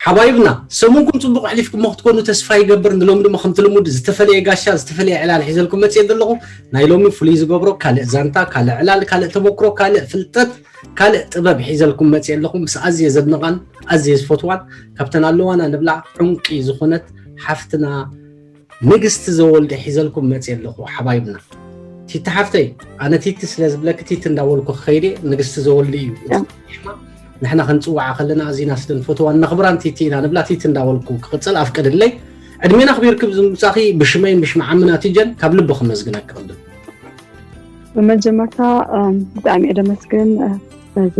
ሓባይብና፣ ሰሙንኩም ጽቡቕ ኣሕሊፍኩሞ ክትኮኑ ተስፋ ይገብር። ንሎሚ ድማ ከምቲ ልሙድ ዝተፈለየ ጋሻ፣ ዝተፈለየ ዕላል ሒዘልኩም መጽየ ዘለኹ። ናይ ሎሚ ፍሉይ ዝገብሮ ካልእ ዛንታ፣ ካልእ ዕላል፣ ካልእ ተመክሮ፣ ካልእ ፍልጠት፣ ካልእ ጥበብ ሒዘልኩም መጽየ ኣለኹ። ምስ ኣዝየ ዘድንቓን ኣዝየ ዝፈትዋን ካብተን ኣለዋና ንብላ ዕንቂ ዝኾነት ሓፍትና ንግስቲ ዘወልደ ሒዘልኩም መጽየ ኣለኹ ሓባይብና። ቲቲ ሓፍተይ፣ ኣነ ቲቲ ስለ ዝብለኪ ቲቲ እንዳበልኩ ክኸይድ እየ። ንግስቲ ዘወልደ እዩ እቲ ሽማ። ንሕና ክንጽውዓ ከለና ኣዚና ስለ ንፈትዋ ነኽብራን ቲቲ ኢና ንብላ። ቲቲ እንዳበልኩ ክቕጽል ኣፍቅድለይ። ዕድሜና ኣኽቢርኪ ብምምጻኺ ብሽመይን ብሽም ዓምና ቲጀን ካብ ልቢ ከመስግነኪ ቅድም። ብመጀመርታ እም፣ ብጣዕሚ እየ ደመስግን እ፣ ነዚ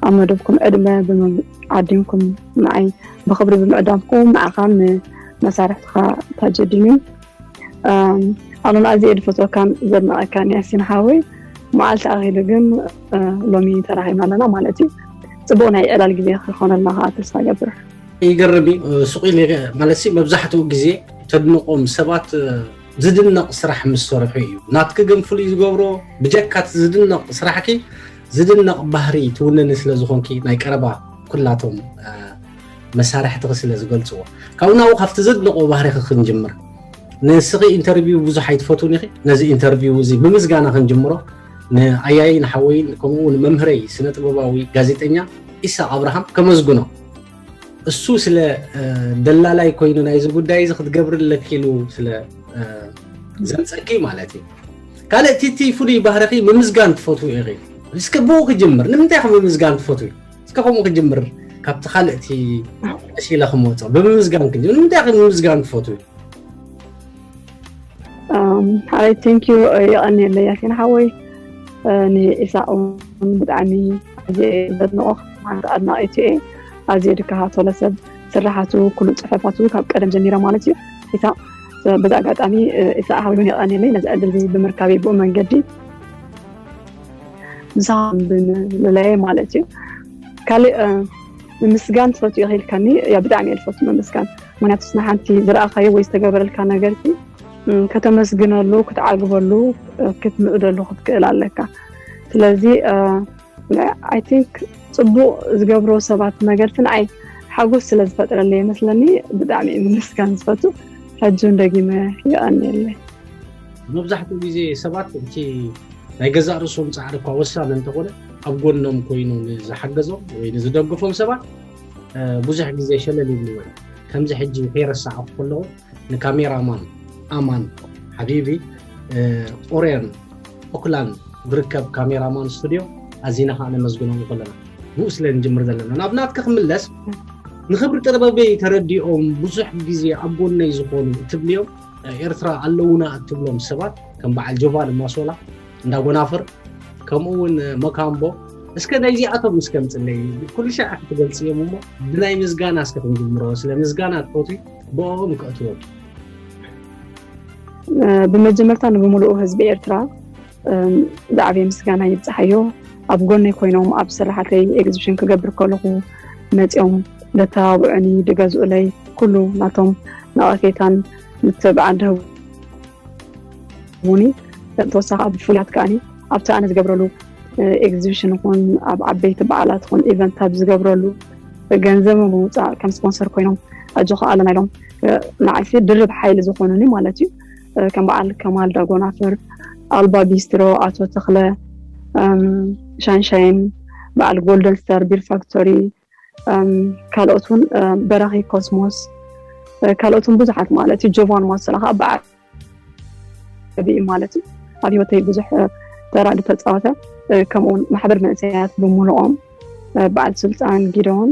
ኣብ መደብኩም ዕድመ ብመ- ዓዲምኩም ንዓይ ብኽብሪ ብምዕዳምኩም ንዓኻን ንመሳርሕትኻ ታጀዲን እዩ። እም፣ ኣነ ንኣዝየ እየ ዝፈትወካን ዘድንቐካን ያሲን ሓወይ። መዓልቲ ኣኺሉ ግን እ፣ ሎሚ ተራኺብና ኣለና ማለት እዩ። ጽቡቕ ናይ ዕላል ግዜ ክኾነልና ከዓ ተስፋ እገብር። ይገርም እዩ። ሱቕ ኢለ ማለት ሲ መብዛሕትኡ ግዜ ተድንቖም ሰባት ዝድነቕ ስራሕ ምስ ሰርሑ እዩ። ናትኪ ግን ፍሉይ ዝገብሮ ብጀካ እቲ ዝድነቕ ስራሕኪ ዝድነቕ ባህሪ ትውንኒ ስለ ዝኾንኪ ናይ ቀረባ ኩላቶም መሳርሕትኺ ስለ ዝገልፅዎ ካብኡ ናብኡ ካብቲ ዘድንቕዎ ባህሪኺ ክንጅምር። ንስኺ ኢንተርቪው ብዙሕ ኣይትፈትውን ኢኺ። ነዚ ኢንተርቪው እዚ ብምስጋና ክንጅምሮ። ንኣያይ ንሓወይ ከምኡ እውን መምህረይ ስነ ጥበባዊ ጋዜጠኛ ኢሳቅ ኣብርሃም ከመስግኖ። እሱ ስለ ደላላይ ኮይኑ ናይዚ ጉዳይ እዚ ክትገብርለኪ ኢሉ ስለ ዘምፀኪ ማለት እዩ። ካልእ ቲቲ ፍሉይ ባህርኺ ምምስጋን ትፈትው ኢኺ። እስከ ብኡ ክጅምር። ንምንታይ ኢኺ ምምስጋን ትፈትዊ? እስከ ከምኡ ክጅምር። ካብቲ ካልእቲ ቀስ ኢለ ክመፆ ብምምስጋን ክጅምር። ንምንታይ ኢኺ ምምስጋን ትፈትዊ? ሓይ ቴንክ ዩ። የቐንየለይ ያሲን ሓወይ። ንኢሳቅ እውን ብጣዕሚ ኣዝየ ዘድንቆ። ሓንቲ ኣድናቂቱ እየ። ኣዝየ ድከታተሎ ሰብ ስራሓቱ ኩሉ ፅሑፋቱ ካብ ቀደም ጀሚረ ማለት እዩ። ኢሳቅ በዚ ኣጋጣሚ ኢሳቅ ሓወይ እውን የቐንየለይ ነዚ ዕድል እዚ ብምርካበይ ብኡ መንገዲ ምሳኻ ብምልለየ ማለት እዩ። ካልእ ምምስጋን ትፈትው ኢኺ ኢልካኒ። ያ ብጣዕሚ እየ ዝፈቱ ምምስጋን። ምክንያቱ ንሓንቲ ዝረኣኻዮ ወይ ዝተገበረልካ ነገር ከተመስግነሉ ክትዓግበሉ ክትምእደሉ ክትክእል ኣለካ። ስለዚ ኣይ ቲንክ ፅቡቅ ዝገብሮ ሰባት ነገር ንዓይ ሓጎስ ስለ ዝፈጥረለይ ይመስለኒ ብጣዕሚ ምምስጋን ዝፈቱ። ሕጂ እውን ደጊመ የቀንየለይ። መብዛሕትኡ ግዜ ሰባት እቲ ናይ ገዛእ ርእሶም ፃዕሪ እኳ ወሳኒ እንተኾነ ኣብ ጎኖም ኮይኑ ንዝሓገዞም ወይ ንዝደግፎም ሰባት ብዙሕ ግዜ ሸለል ይብልዎ። ከምዚ ሕጂ ከይረሳዕኩ ከለኹ ንካሜራማን ኣማን ሓቢቢ ኦሬን ኦክላንድ ዝርከብ ካሜራማን ስቱድዮ ኣዚና ከዓ ነመስግኖም ከለና ብኡ ስለ ንጅምር ዘለና ናብ ናትካ ክምለስ። ንኽብሪ ጥበበይ ተረዲኦም ብዙሕ ግዜ ኣብ ጎነይ ዝኾኑ እትብልዮም ኤርትራ ኣለውና እትብሎም ሰባት ከም በዓል ጆቫን ማሶላ እንዳጎናፍር ከምኡ እውን መካምቦ እስከ ናይዚኣቶም እስከ ምፅለይ ኩሉ ሻዕ ክትገልፅዮም እሞ ብናይ ምዝጋና እስከ ክንጅምሮ ስለ ምዝጋና ትፈትዊ ብኦም ከእትወሉ። ብመጀመርታ ንብምሉኡ ህዝቢ ኤርትራ ዝዓበየ ምስጋና ይብፅሓዮ። ኣብ ጎነይ ኮይኖም ኣብ ስራሓተይ ኤግዚቢሽን ክገብር ከለኹ መፂኦም ለተባብዑኒ ድገዝኡለይ ኩሉ ናቶም ነቐፌታን ምትብባዕን ድህቡኒ። ተወሳኺ ኣብ ፍሉያት ከዓኒ ኣብቲ ኣነ ዝገብረሉ ኤግዚቢሽን ይኹን ኣብ ዓበይቲ በዓላት ይኹን ኢቨንት ኣብ ዝገብረሉ ገንዘብ ምውፃእ ከም ስፖንሰር ኮይኖም ኣጆኻ ኣለና ኢሎም ንዓይሲ ድርብ ሓይሊ ዝኾኑኒ ማለት እዩ። ከም በዓል ከማል ዳጎናፍር፣ ኣልባ ቢስትሮ፣ ኣቶ ተኽለ ሻንሻይን፣ በዓል ጎልደን ስታር ቢር ፋክቶሪ፣ ካልኦት እውን በራኺ ኮስሞስ፣ ካልኦት እውን ብዙሓት ማለት እዩ። ጆቫን ማሰላ ከዓ በዓል ዓብዪ ማለት እዩ። ኣብ ህይወተይ ብዙሕ ተራ ዝተፃወተ ከምኡውን ማሕበር መንእሰያት ብምሉኦም በዓል ስልጣን ጊዶን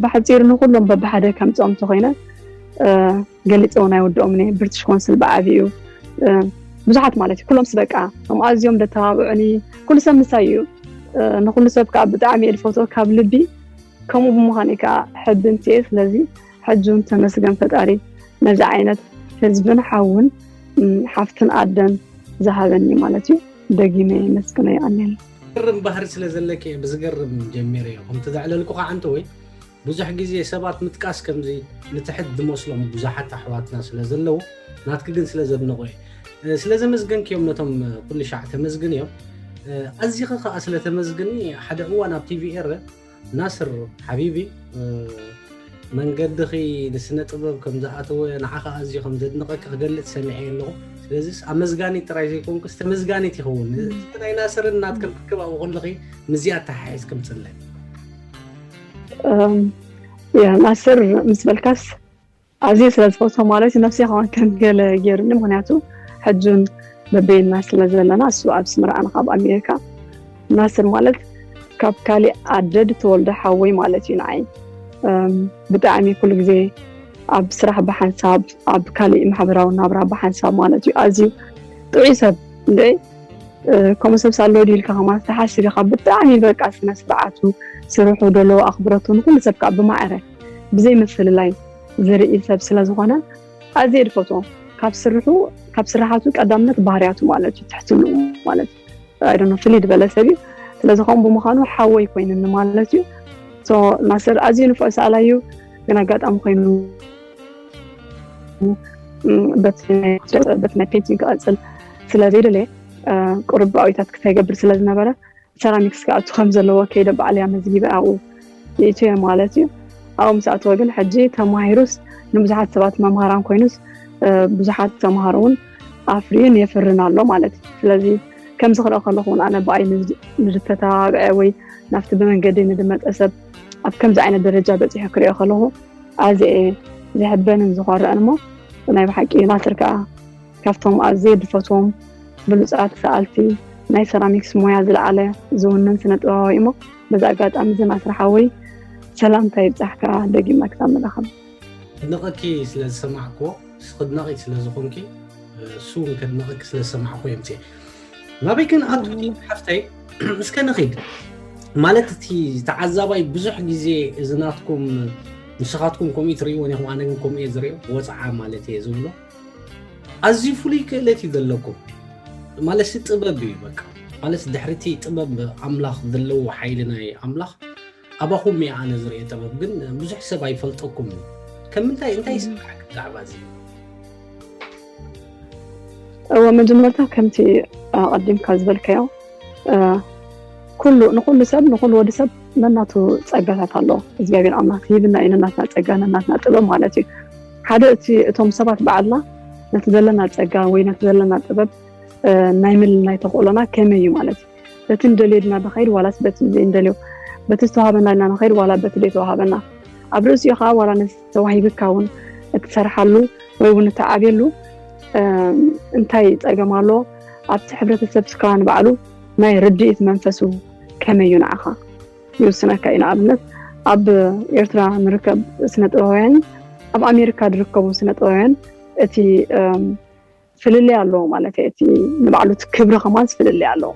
ብሓፂሩ ንኩሎም በብሓደ ከምፅኦም እንተኮይነ ገሊፀ እውን ኣይወድኦም እየ። ብሪቲሽ ኮንስል ብዓብዩ ብዙሓት ማለት እዩ። ኩሎም ስበቃ እም ኣዝዮም ደተባብዑኒ ኩሉ ሰብ ምሳይ እዩ። ንኩሉ ሰብ ከዓ ብጣዕሚ እየ ዝፈትዎ ካብ ልቢ። ከምኡ ብምዃን ከዓ ሕብንቲ እየ። ስለዚ ሕጂ እውን ተመስገን ፈጣሪ ነዚ ዓይነት ህዝብን ሓውን ሓፍትን ኣደን ዝሃበኒ ማለት እዩ። ደጊመ የመስግኖ። የቐንየለይ። ዝገርም ባህሪ ስለ ዘለኪ እየ ብዝገርም ጀሚረዮ። ከምቲ ዘዕለልኩ ከዓ እንተወይ ብዙሕ ግዜ ሰባት ምጥቃስ ከምዚ ንትሕት ዝመስሎም ብዙሓት ኣሕዋትና ስለ ዘለዉ ናትኪ ግን ስለ ዘድንቖ እየ። ስለ ዘመስገንክዮም ነቶም ኩሉ ሻዕ ተመስግንዮም። ኣዚኺ ከዓ ስለ ተመስግኒ ሓደ እዋን ኣብ ቲቪ ኤረ ናስር ሓቢቢ መንገድኺ ንስነ ጥበብ ከም ዝኣተወ፣ ንዓኻ ኣዝዩ ከም ዘድንቐኪ ክገልጽ ሰሚዐ ኣለኹ። ስለዚስ ኣመስጋኒት ጥራይ ዘይኮንኩስ ተመስጋኒት ይኸውን። እቲ ናይ ናስርን ናትክን ርክብ ኣብኡ ከለኺ ምስዚ ኣተሓሒዝኪ ምጽለ። እም፣ ያ ናስር ምስ በልካስ ኣዝየ ስለ ዝፈትዎ ማለት እዩ፣ ነፍሰይ ከማን ከም ገለ ገይሩኒ። ምክንያቱ ሕጁን በበይንና ስለ ዘለና፣ እሱ ኣብ ስምራ ኣነ ካብ ኣሜሪካ። ናስር ማለት ካብ ካሊእ ኣደ ዝተወልደ ሓወይ ማለት እዩ ንዓይ። እም፣ ብጣዕሚ ኩሉ ግዜ ኣብ ስራሕ ብሓንሳብ፣ ኣብ ካሊእ ማሕበራዊ ናብራ ብሓንሳብ ማለት እዩ። ኣዝዩ ጥዑይ ሰብ እንደ ከምኡ ሰብ ሳሎ ድዩ ኢልካ ከማን ተሓስብ ኢኻ። ብጣዕሚ በቃ ስነ ስርዓቱ፣ ስርሑ፣ ደለዎ ኣኽብረቱ፣ ንኩሉ ሰብ ከዓ ብማዕረ ብዘይ ምፍልላይ ዝርኢ ሰብ ስለ ዝኾነ ኣዝየ ድፈትዎ። ካብ ስርሑ፣ ካብ ስራሓቱ ቀዳምነት ባህርያቱ ማለት እዩ፣ ትሕትንኡ ማለት እዩ። ኣይ ዶንት ኖ፣ ፍልይ ዝበለ ሰብ እዩ። ስለዚ ከምኡ ብምዃኑ ሓወይ ኮይኑኒ ማለት እዩ። ሶ ናስር ኣዝዩ ንፉዕ ሰኣላይ እዩ፣ ግን ኣጋጣሚ ኮይኑ እም፣ በቲ ናይ በቲ ናይ ፔንቲንግ ክቐጽል ስለ ዘይደለየ፣ እ፣ ቁሩብ ብኣዊታት ክሳይገብር ስለ ዝነበረ፣ ሰራሚክስ ክኣቱ ከም ዘለዎ ከይደ ባዕለይ ኣመዝጊበ ኣብኡ ይእትዮ ማለት እዩ። ኣብኡ ምስ ኣተወ ግን ሕጂ ተማሂሩስ ንብዙሓት ሰባት መምሃራን ኮይኑስ፣ እ፣ ብዙሓት ተምሃሮ እውን ኣፍርዩን የፍርን ኣሎ ማለት እዩ። ስለዚ ከምዚ ክርኢ ከለኹ እውን ኣነ ብኣይ ንድ-፣ ንድተተባብዐ ወይ ናብቲ ብመንገዲ ንድመፀ ሰብ ኣብ ከምዚ ዓይነት ደረጃ በፂሑ ክሪኦ ከለኹ ኣዝየ ዝሕበንን ዝኾርዕን እሞ ናይ ብሓቂ ናስር ከዓ ካብቶም ኣዝየ ድፈትዎም ብሉፃት ሰኣልቲ ናይ ሰራሚክስ ሞያ ዝለዓለ ዝውንን ስነ ጥበባዊ እሞ በዚ ኣጋጣሚ እዚ ናስር ሓወይ ሰላምታ ይብፃሕካ ደጊምና ክሳብ ንራኸብ። ክድነቐኪ ስለ ዝሰማዕክዎ፣ ንስኺ ኣድናቒት ስለ ዝኾንኪ፣ እሱ እውን ከድንቐኪ ስለ ዝሰማዕክዎ እየ ምፅኤ። ናበይ ክንኣቱ ሓፍተይ? እስከ ንኺድ። ማለት እቲ ተዓዛባይ ብዙሕ ግዜ እዚ ናትኩም፣ ንስኻትኩም ከምኡ ትርእይዎ ኢኹም፣ ኣነ ግን ከምኡ እየ ዝርእዮ፣ ወፅዓ ማለት እየ ዝብሎ። ኣዝዩ ፍሉይ ክእለት እዩ ዘለኩም። ማለት ጥበብ እዩ በቃ። ማለት ድሕሪቲ ጥበብ ኣምላኽ ዘለዎ ሓይሊ ናይ ኣምላኽ ኣባኹም እየ ኣነ ዝርእየ ጥበብ፣ ግን ብዙሕ ሰብ ኣይፈልጠኩም እዩ። ከም ምንታይ፣ እንታይ ይስምዓካ ብዛዕባ እዚ? እወ፣ መጀመርታ ከምቲ ኣቐዲምካ ዝበልካዮ፣ እ፣ ኩሉ፣ ንኩሉ ሰብ፣ ንኩሉ ወዲ ሰብ ነናቱ ጸጋታት ኣለዎ። እግዚኣብሔር ኣምላኽ ሂብና እዩ ነናትና ጸጋ፣ ነናትና ጥበብ ማለት እዩ። ሓደ እቲ፣ እቶም ሰባት ባዕልና ነቲ ዘለና ጸጋ ወይ ነቲ ዘለና ጥበብ፣ እ፣ ናይ ምልላይ ተኽእሎና ከመይ እዩ ማለት እዩ። በቲ እንደልዮ ድና ንኸይድ ዋላስ በቲ ዘይንደልዮ፣ በቲ ዝተዋህበና ድና ንኸይድ ዋላ በቲ ዘይተዋህበና፣ ኣብ ርእሲኡ ከዓ ዋላ ነቲ ተዋሂብካ እውን እትሰርሓሉ ወይ እውን እትዓብየሉ፣ እ፣ እንታይ ጸገም ኣሎ? ኣብቲ ሕብረተሰብ ስካ ንባዕሉ ናይ ርድኢት መንፈሱ ከመይ እዩ ንዓኻ? ይውስነካ እዩ። ንኣብነት ኣብ ኤርትራ ንርከብ ስነ ጥበባውያን ኣብ ኣሜሪካ ዝርከቡ ስነ ጥበባውያን እቲ፣ እም፣ ፍልልይ ኣለዎ ማለት እዩ። እቲ ንባዕሉ እቲ ክብሪ ከማን ፍልልይ ኣለዎ።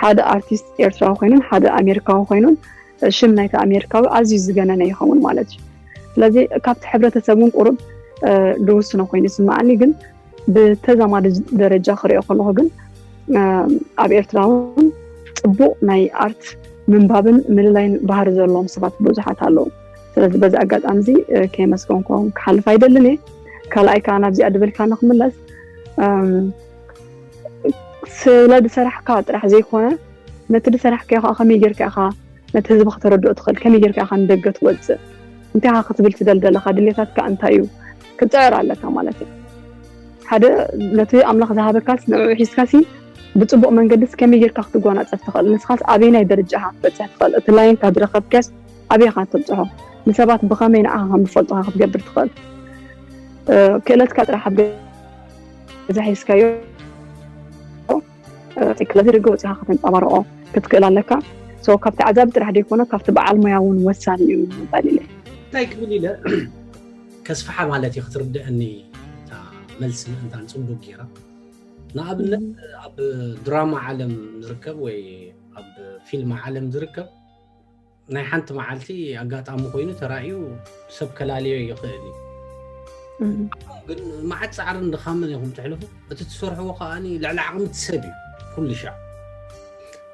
ሓደ ኣርቲስት ኤርትራዊ ኮይኑን ሓደ ኣሜሪካዊ ኮይኑን ሽም ናይቲ ኣሜሪካዊ ኣዝዩ ዝገነነ ይኸውን ማለት እዩ። ስለዚ ካብቲ ሕብረተሰብ እውን ቁሩብ፣ እ፣ ዝውስኖ ኮይኑ ይስምዓኒ፣ ግን ብተዛማዲ ደረጃ ክሪኦ ከለኹ ግን፣ እ፣ ኣብ ኤርትራ እውን ጽቡቕ ናይ ኣርት ምንባብን ምልላይን ባህሪ ዘለዎም ሰባት ብዙሓት ኣለዉ። ስለዚ በዚ ኣጋጣሚ እዚ፣ እ፣ ከየመስገንኩም ክሓልፍ ኣይደልን እየ። ካልኣይ ከዓ ናብዚኣ ድበልካ ንክምለስ፣ እም፣ ስለ ዝሰራሕካ ጥራሕ ዘይኮነ ነቲ ዝሰራሕካዮ ከዓ ከመይ ጌርካ ኢኻ ነቲ ህዝቢ ከተረድኦ ትኽእል፣ ከመይ ጌርካ ኢኻ ንደገ ትወፅእ፣ እንታይ ኢኻ ክትብል ትደሊ ዘለኻ፣ ድሌታትካ እንታይ እዩ ክትፅዕር ኣለካ ማለት እዩ። ሓደ ነቲ ኣምላኽ ዝሃበካስ ንዕኡ ሒዝካሲ ብፅቡቕ መንገድስ ከመይ ጌርካ ክትጓናፀፍ ትኽእል፣ ንስኻስ ኣበየናይ ደረጃ ኢኻ ክትበፅሕ ትኽእል፣ እቲ ላይንካ ዝረኸብካስ ኣበይ ኢኻ ትብፅሖ፣ ንሰባት ብኸመይ ንዓኻ ከም ዝፈልጡኻ ክትገብር ትኽእል፣ እ፣ ክእለትካ ጥራሕ ኣብ ገዛ ሒዝካዮ፣ እ፣ ክእለት ደገ ወፂኻ ከተንፀባርቆ ክትክእል ኣለካ። ሶ ካብቲ ዓዛቢ ጥራሕ ዘይኮነ ካብቲ በዓል ሞያ እውን ወሳኒ እዩ ምባል ኢለ። እንታይ ክብል ኢለ ከስፍሓ ማለት እዩ ክትርድአኒ እታ መልሲ ምእንታን ጽቡቅ ጌራ። ንኣብነት ኣብ ድራማ ዓለም ዝርከብ ወይ ኣብ ፊልም ዓለም ዝርከብ ናይ ሓንቲ መዓልቲ ኣጋጣሚ ኮይኑ ተራእዩ ሰብ ከላልዮ ይኽእል እዩ። ግን መዓት ጻዕርን ድኻምን ኢኹም ትሕልፉ። እቲ ትሰርሕዎ ከኣ ልዕሊ ዓቕሚ እቲ ሰብ እዩ ኩሉ ሻዕ።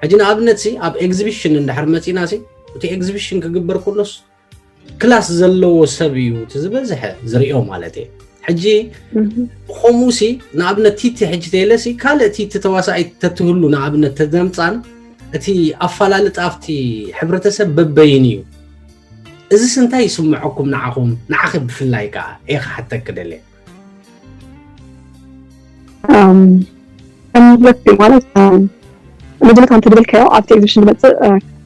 ሕጂ ንኣብነት ሲ ኣብ ኤግዚቢሽን እንድሕር መጺና ሲ እቲ ኤግዚቢሽን ክግበር ከሎስ ክላስ ዘለዎ ሰብ እዩ እቲ ዝበዝሐ ዝሪኦ ማለት እየ። ሕጂ ብኸምኡ ሲ ንኣብነት ቲቲ ሕጂ ተይለ ሲ ካልእ ቲቲ ተዋሳኢት ተትህሉ ንኣብነት ተዘምጻን እቲ ኣፋላልጣ ኣብቲ ሕብረተሰብ በበይን እዩ። እዚስ እንታይ ይስምዐኩም ንዓኹም? ንዓኺ ብፍላይ ከኣ እየ ክሓተኪ ደልየ። ከም መግለፂ ማለት መጀመርታ ከምቲ ዝበልካዮ ኣብቲ ኤግዚቢሽን ዝመፅእ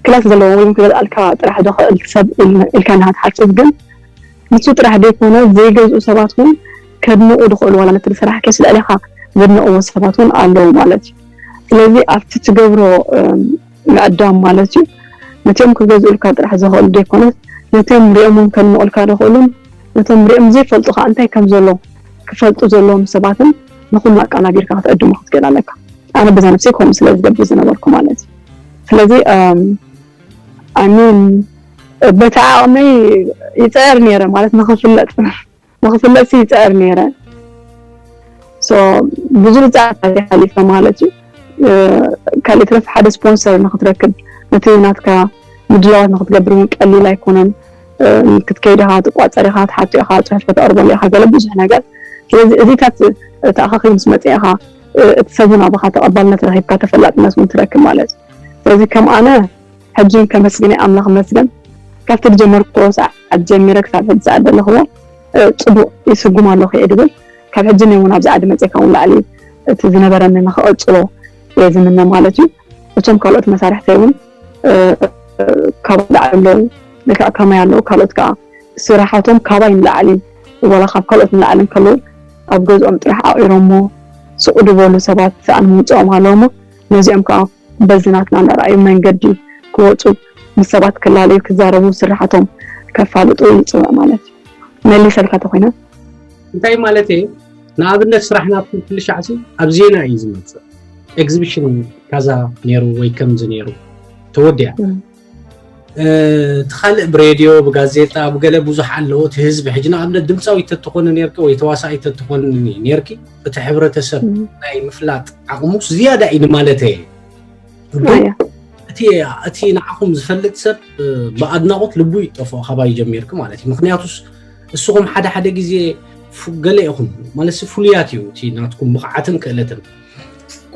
ክላስ ዘለዎ ወይ ክገዝኣልካ ጥራሕ ዝኽእል ሰብ ኢልካ ኢና ትሓስብ፣ ግን ንሱ ጥራሕ ዘይኮነ ዘይገዝኡ ሰባት እውን ከድንቑ ዝኽእሉ ዋላ ነቲ ዝሰራሕካዮ ስለ ኢኻ ዘድንቕዎ ሰባት እውን ኣለዉ ማለት እዩ። ስለዚ ኣብቲ ትገብሮ ምዕዳም ማለት እዩ ነቲኦም ክገዝኡልካ ጥራሕ ዝኽእሉ ዘይኮነስ ነቲኦም ሪኦም እውን ከድንቑልካ ዝኽእሉን ነቶም ሪኦም ዘይፈልጡ ከዓ እንታይ ከም ዘሎ ክፈልጡ ዘለዎም ሰባትን ንኹሉ ኣቃናቢርካ ክትዕድሞ ክትክእል ኣለካ። ኣነ በዛ ነብሰይ ከምኡ ስለ ዝገብር ዝነበርኩ ማለት እዩ። ስለዚ ኣሚን በቲ ዓቕመይ ይፅዕር ነይረ ማለት ንኽፍለጥ ንኽፍለጥ ይፅዕር ነይረ። ብዙ ብፃዕርታት ሓሊፈ ማለት እዩ። ካልእ ትረፍ ሓደ ስፖንሰር ንክትረክብ ነቲ ናትካ ምድላዋት ንክትገብር እውን ቀሊል ኣይኮነን። ክትከይድ ኢኻ፣ ትቋፀር ኢኻ፣ ትሓቶ ኢኻ፣ ፅሑፍ ከተቕርበሉ ኢኻ፣ ገለ ብዙሕ ነገር። ስለዚ እዚታት ተኣኻኺቡ ምስ መፅአ ኢኻ እቲ ሰብ እውን ኣባኻ ተቐባልነት ረኺብካ ተፈላጥነት እውን ትረክብ ማለት እዩ። ስለዚ ከም ኣነ ሕጂ ከመስግን ኣምላኽ መስገን ካብቲ ዝጀመርኩዎ ሰዓት ጀሚረ ክሳብ ሕጂ ሰዓት ዘለኽዎ ፅቡቅ ይስጉም ኣለኹ እየ ድብል። ካብ ሕጂ እውን ኣብዚ ዓዲ መፅእካ እውን ላዕሊ እቲ ዝነበረኒ ንክቐፅሎ እየ ዝምነ ማለት እዩ። እቶም ካልኦት መሳርሕተይ እውን ካብ ላዕሊ ኣለዉ፣ ልክዕ ከማይ ኣለዉ። ካልኦት ከዓ ስራሓቶም ካባይ ንላዕሊ ዋላ ካብ ካልኦት ንላዕሊ እንከለዉ ኣብ ገዝኦም ጥራሕ ኣቑሮሞ ስቕ ዝበሉ ሰባት ዝኣን ምምፅኦም ኣለዎ እሞ ነዚኦም ከዓ በዚ ናትና እናረኣዩ መንገዲ ክወፁ ምስ ሰባት ክላለዩ ክዛረቡ ስራሓቶም ከፋልጡ ይፅውዕ ማለት እዩ። መሊሰልካ ተኮይነ እንታይ ማለት እየ? ንኣብነት ስራሕ ናትኩም ኩሉ ሻዕሲ ኣብ ዜና እዩ ዝመፅእ። ኤግዚቢሽን ካዛ ነይሩ ወይ ከምዚ ነይሩ ተወዲያ እቲ ካልእ ብሬድዮ ብጋዜጣ ብገለ ብዙሕ ኣለዎ እቲ ህዝቢ ሕጂ ንኣብነት ድምፃዊ ተትኾነ ነርኪ ወይ ተዋሳኢ ተትኾን ነርኪ እቲ ሕብረተሰብ ናይ ምፍላጥ ዓቕሙስ ዝያዳ እዩ ማለት እየ። እቲ ንዓኹም ዝፈልጥ ሰብ ብኣድናቖት ልቡ ይጠፍኦ ካባይ ጀሚርኪ ማለት እዩ። ምክንያቱስ እስኹም ሓደ ሓደ ግዜ ገለ ኢኹም ማለት ፍሉያት እዩ እቲ ናትኩም ብቕዓትን ክእለትን።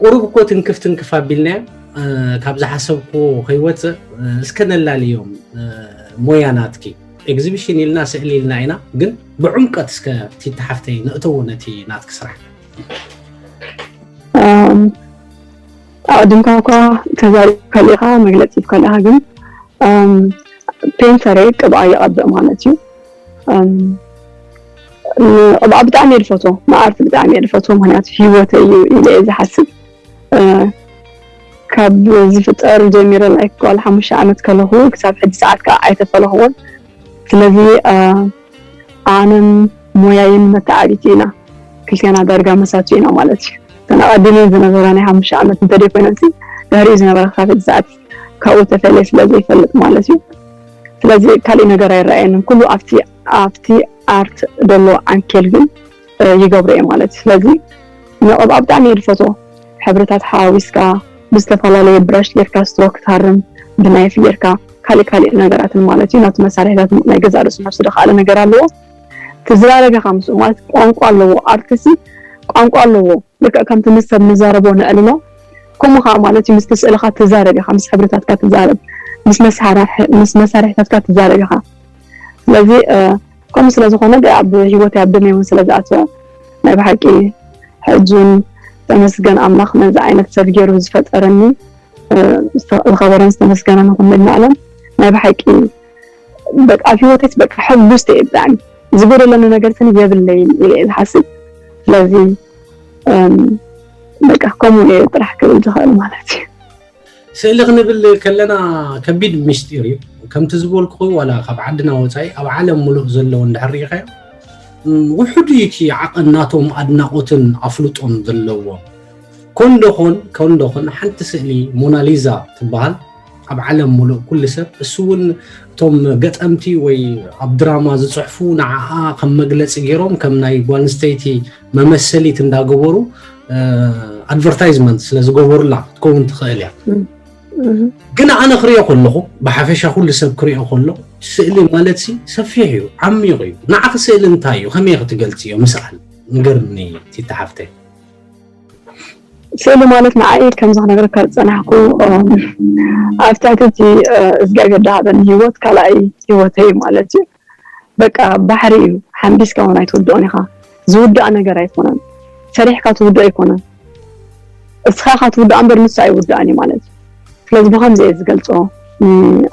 ቁሩብ እኮ ትንክፍ ትንክፍ ኣቢልናዮ ካብ ዝሓሰብክዎ ከይወፅእ እስከ ነላልዮም ሞያ ናትኪ። ኤግዚቢሽን ኢልና ስእሊ ኢልና ኢና ግን ብዕምቀት እስከ ቲቲ ሓፍተይ ነእተዎ ነቲ ናትኪ ስራሕ። ኣቐዲምካ እኳ ተዛሪብካሉ ኢኻ መግለፂ ሂብካሉ ኢኻ ግን ፔንተረይ ቅብኣ ይቐብእ ማለት እዩ። ቅብኣ ብጣዕሚ እየ ዝፈትዎ፣ ንኣርት ብጣዕሚ እየ ዝፈትዎ ምክንያቱ ሂወተይ እዩ ኢለ እየ ዝሓስብ። ካብ ዝፍጠር ጀሚረ ላይክ ጓል ሓሙሽተ ዓመት ከለኹ ክሳብ ሕጂ ሰዓት ከዓ ኣይተፈለኽዎን። ስለዚ ኣነን ሞያይን መተዓቢቲ ኢና፣ ክልቴና ዳርጋ መሳቱ ኢና ማለት እዩ። እተን ኣቐዲመን ዝነበራ ናይ ሓሙሽተ ዓመት እንተደይ ኮይነን ድሕሪኡ ዝነበረ ክሳብ ሕጂ ሰዓት ካብኡ ተፈልየ ስለ ዘይፈልጥ ማለት እዩ። ስለዚ ካሊእ ነገር ኣይረኣየንን፣ ኩሉ ኣብቲ ኣብቲ ኣርት ዘሎ ዓንኬል ግን ይገብሮ እየ ማለት እዩ። ስለዚ ንቕብኣ ብጣዕሚ እየ ዝፈትዎ። ሕብርታት ሓዋዊስካ ብዝተፈላለየ ብራሽ ጌርካ ስትሮክ ትሃርም ብናይፍ ጌርካ ካሊእ ካሊእ ነገራትን ማለት እዩ ናብቲ መሳርሒታት ናይ ገዛእ ርእሱ ናብ ዝኸኣለ ነገር ኣለዎ። ትዝራረብ ኢኻ ምስኡ ማለት ቋንቋ ኣለዎ። ኣርትሲ ቋንቋ ኣለዎ። ልክዕ ከምቲ ምስ ሰብ ንዛረቦ ነዕልሎ ከምኡ ከዓ ማለት እዩ ምስቲ ስእልኻ ትዛረብ ኢኻ፣ ምስ ሕብርታትካ ትዛረብ፣ ምስ መሳርሒታትካ ትዛረብ ኢኻ። ስለዚ ከምኡ ስለ ዝኾነ ኣብ ሂወተይ ኣብ ደመይ እውን ስለ ዝኣተወ ናይ ብሓቂ ሕጂ እውን ተመስገን ኣምላኽ ነዚ ዓይነት ሰብ ገይሩ ዝፈጠረኒ ዝኸበረን ዝተመስገነን ይኹን መድኒ ዓለም ናይ ብሓቂ በቃ ኣብ ሂወተይስ በቃ ሕጉስቲ እየ ብጣዕሚ ዝጎደለኒ ነገር ስኒ የብለይን ኢለ እየ ዝሓስብ ስለዚ በቃ ከምኡ እየ ጥራሕ ክብል ዝኽእል ማለት እዩ ስእሊ ክንብል ከለና ከቢድ ምስጢር እዩ። ከምቲ ዝበልኩኹ ዋላ ካብ ዓድና ወፃኢ ኣብ ዓለም ሙሉእ ዘለዉ እንድሕር ርኢኻዮ ውሑድ እዩ እቲ ዓቐን ናቶም ኣድናቖትን ኣፍልጦን ዘለዎም። ኮንዶኾን ኮንዶኾን ሓንቲ ስእሊ ሞናሊዛ ትበሃል ኣብ ዓለም ሙሉእ ኩሉ ሰብ እሱ እውን እቶም ገጠምቲ ወይ ኣብ ድራማ ዝፅሕፉ ንዓኣ ከም መግለፂ ገይሮም ከም ናይ ጓል ኣንስተይቲ መመሰሊት እንዳገበሩ ኣድቨርታይዝመንት ስለ ዝገበሩላ ክትከውን ትኽእል እያ። ግን ኣነ ክሪኦ ከለኹ ብሓፈሻ ኩሉ ሰብ ክሪኦ ከሎ ስእሊ ማለት ሲ ሰፊሕ እዩ፣ ዓሚቕ እዩ። ንዓኺ ስእሊ እንታይ እዩ? ከመይ ክትገልፅዮ? ምስኣል ንገርኒ ቲቲ ሓፍተይ። ስእሊ ማለት ንዓይ ከምዚ ክነግረካ ዝጸናሕኩ ኣብ ትሕቲ እቲ እግዚኣብሔር ዝሃበኒ ህይወት ካልኣይ ህይወተይ ማለት እዩ። በቃ ባሕሪ እዩ። ሓምቢስካ እውን ኣይትውድኦን ኢኻ። ዝውዳእ ነገር ኣይኮነን። ሰሪሕካ ትውድኦ ኣይኮነን። እስኻ ኢኻ ትውዳእ እምበር ንሱ ኣይውዳእን እዩ ማለት እዩ። ስለዚ ብኸምዚ እየ ዝገልጾ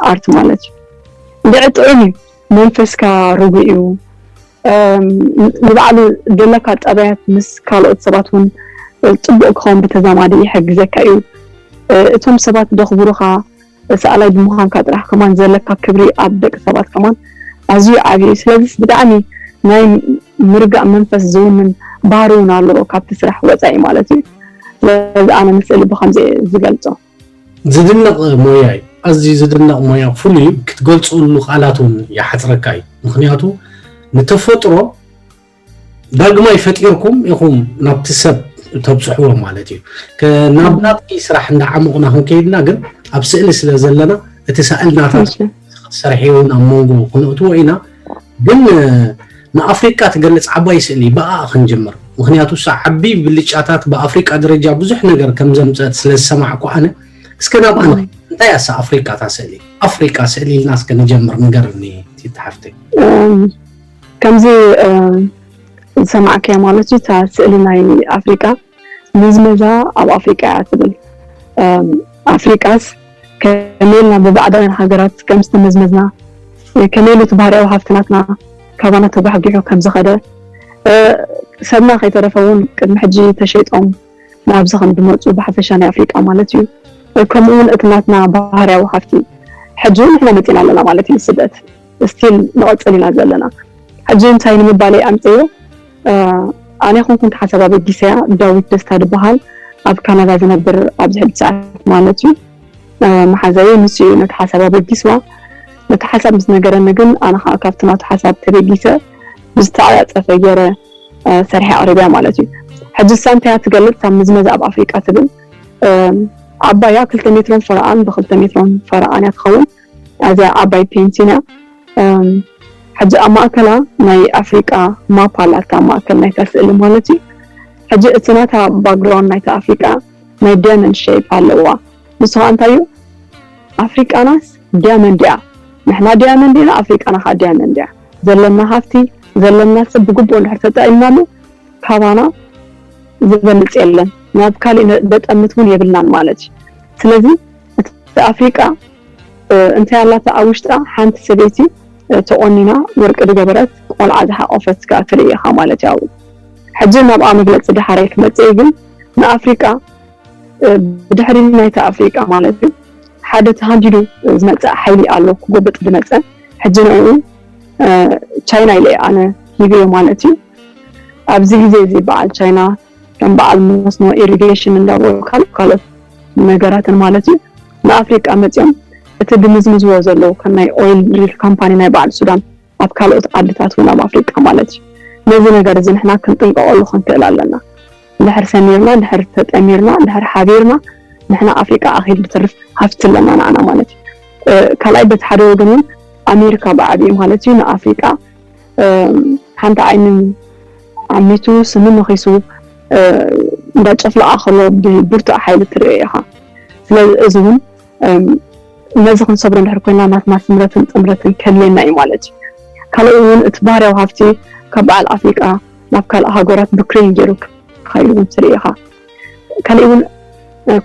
ኣርት ማለት እዩ። እንድዒ ጥዑም እዩ። መንፈስካ ርጉእ እዩ። ንባዕሉ ዘለካ ጠባያት ምስ ካልኦት ሰባት እውን ፅቡቅ ክኸውን ብተዛማዲ ይሕግዘካ እዩ። እቶም ሰባት ደኽብሩኻ ሰኣላይ ብምዃንካ ጥራሕ ከማን ዘለካ ክብሪ ኣብ ደቂ ሰባት ከማን ኣዝዩ ዓብዩ እዩ። ስለዚስ ብጣዕሚ ናይ ምርጋእ መንፈስ ዝውንን ባህሪ እውን ኣለዎ ካብቲ ስራሕ ወፃኢ ማለት እዩ። ስለዚ ኣነ ንስእሊ ብከምዚ እየ ዝገልፆ። ዝድነቕ ሞያ እዩ። ኣዝዩ ዝድነቕ ሞያ፣ ፍሉይ እዩ። ክትገልፀሉ ቃላት እውን ይሓፅረካ እዩ። ምክንያቱ ንተፈጥሮ ዳግማይ ፈጢርኩም ኢኹም ናብቲ ሰብ ተብፅሕዎ ማለት እዩ። ናብ ናትኪ ስራሕ እንዳዓመቑና ክንከይድና ግን ኣብ ስእሊ ስለ ዘለና እቲ ሳእልናታት ክትሰርሕዮ ናብ መንጎ ክነእትዎ ኢና። ግን ንኣፍሪቃ ትገልፅ ዓባይ ስእሊ ብኣ ክንጅምር። ምክንያቱ እሳ ዓቢ ብልጫታት ብኣፍሪቃ ደረጃ ብዙሕ ነገር ከም ዘምፀት ስለ ዝሰማዕኩ ኣነ እስከ ናብኣ ንኸይድ። እንታይ እያ እሳ ኣፍሪቃ እታ ስእሊ? ኣፍሪቃ ስእሊ ኢልና እስከ ንጀምር ንገርኒ ቲቲ ሓፍተይ። ከምዚ ዝሰማዕካያ ማለት እዩ እታ ስእሊ ናይ ኣፍሪቃ ምዝመዛ ኣብ ኣፍሪቃ እያ ትብል። ኣፍሪቃስ ከመይ ኢልና ብባዕዳውያን ሃገራት ከም ዝተመዝመዝና፣ ከመይ ኢሉ እቲ ባህርያዊ ሃፍትናትና ካባና ተጓሕጒሑ ከም ዝኸደ፣ ሰብና ከይተረፈ እውን ቅድሚ ሕጂ ተሸይጦም ናብዚ ከም ዝመፁ ብሓፈሻ ናይ ኣፍሪቃ ማለት እዩ። ከምኡ እውን እቲ ናትና ባህርያዊ ሃፍቲ ሕጂ እውን ንሕና መፂና ኣለና ማለት እዩ። ስደት ስቲል ንቐፅል ኢና ዘለና። ሕጂ እንታይ ንምባለይ ኣምፅዮ ኣነ ይኹንኩ ሓሳብ ኣበጊሰያ። ዳዊት ደስታ ዝበሃል ኣብ ካናዳ ዝነብር ኣብዚ ሕጂ ሰዓት ማለት እዩ መሓዛየ ንሱ እዩ ነቲ ሓሳብ ኣበጊስዋ። ነቲ ሓሳብ ምስ ነገረኒ ግን ኣነ ከዓ ካብቲ ናቱ ሓሳብ ተበጊሰ ብዝተዓፃፀፈ ገይረ ሰርሐ ኣቕሪበያ ማለት እዩ። ሕጂ እሳ እንታይ እያ ትገልፅ? ካብ ምዝመዛ ኣብ ኣፍሪቃ ትብል ዓባያ ክልተ ሜትሮን ፈረቓን ብክልተ ሜትሮን ፈረቓን እያ ትኸውን። ኣዝያ ዓባይ ፔንቲን እያ። ሕጂ ኣብ ማእከላ ናይ ኣፍሪቃ ማፕ ኣላታ፣ ኣብ ማእከል ናይታ ስእሊ ማለት እዩ። ሕጂ እቲ ናታ ባክግራውንድ ናይታ ኣፍሪቃ ናይ ዳያመንድ ሼፕ ኣለዋ። ንሱ ከዓ እንታይ እዩ? ኣፍሪቃናስ ዳያመንድ እያ። ንሕና ዳያመንድ ኢና፣ ኣፍሪቃና ከዓ ዳያመንድ እያ። ዘለና ሃፍቲ፣ ዘለና ሰብ ብግቡእ እንድሕር ተጠቒምናሉ ካባና ዝበልፅ የለን። ናብ ካሊእ ዘጠምት እውን የብልናን ማለት እዩ። ስለዚ እቲ ኣፍሪቃ እንታይ ኣላታ ኣብ ውሽጣ ሓንቲ ሰበይቲ ተቆኒና ወርቂ ዝገበረት ቆልዓ ዝሓቆፈት ከዓ ትርኢ ኢኻ ማለት እዩ። ኣብኡ ሕጂ ናብኣ መግለፂ ዳሕራይ ክመፅእ ግን ንኣፍሪቃ ብድሕሪ ናይታ ኣፍሪቃ ማለት እዩ ሓደ ተሃንዲዱ ዝመፅእ ሓይሊ ኣሎ ክጎብጥ ዝመፀ። ሕጂ ንኡ ቻይና ኢለ ኣነ ሂብዮ ማለት እዩ። ኣብዚ ግዜ እዚ በዓል ቻይና ከም በዓል መስኖ ኢሪጌሽን እንዳበሉ ካልኦት ካልኦት ነገራትን ማለት እዩ ንኣፍሪቃ መፅኦም እቲ ዝምዝምዝዎ ዘለዉ ከም ናይ ኦይል ሪል ካምፓኒ ናይ በዓል ሱዳን ኣብ ካልኦት ዓድታት እውን ኣብ ኣፍሪቃ ማለት እዩ። ነዚ ነገር እዚ ንሕና ክንጥንቀቐሉ ክንክእል ኣለና። እንድሕር ሰሚርና እንድሕር ተጠሚርና እንድሕር ሓቢርና ንሕና ኣፍሪቃ ኣኺል ብትርፍ ሃፍቲ ኣለና ንዓና ማለት እዩ። ካልኣይ በቲ ሓደ ወገን እውን ኣሜሪካ ብዓብዩ ማለት እዩ ንኣፍሪቃ ሓንቲ ዓይኒ ዓሚቱ ስኒ ነኺሱ እንዳጨፍለቓ ከሎ ብብርቱዕ ሓይሊ ትርእዮ ኢኻ። ስለዚ እዚ እውን ነዚ ክንሰብሮ እንድሕር ኮይና ናትና ስምረትን ጥምረትን ከድልየና እዩ ማለት እዩ። ካልእ እውን እቲ ባህርያዊ ሃፍቲ ካብ በዓል ኣፍሪቃ ናብ ካልእ ሃገራት ብክሬን ገይሩ ክኸይድ እውን ትርኢ ኢኻ። ካልእ እውን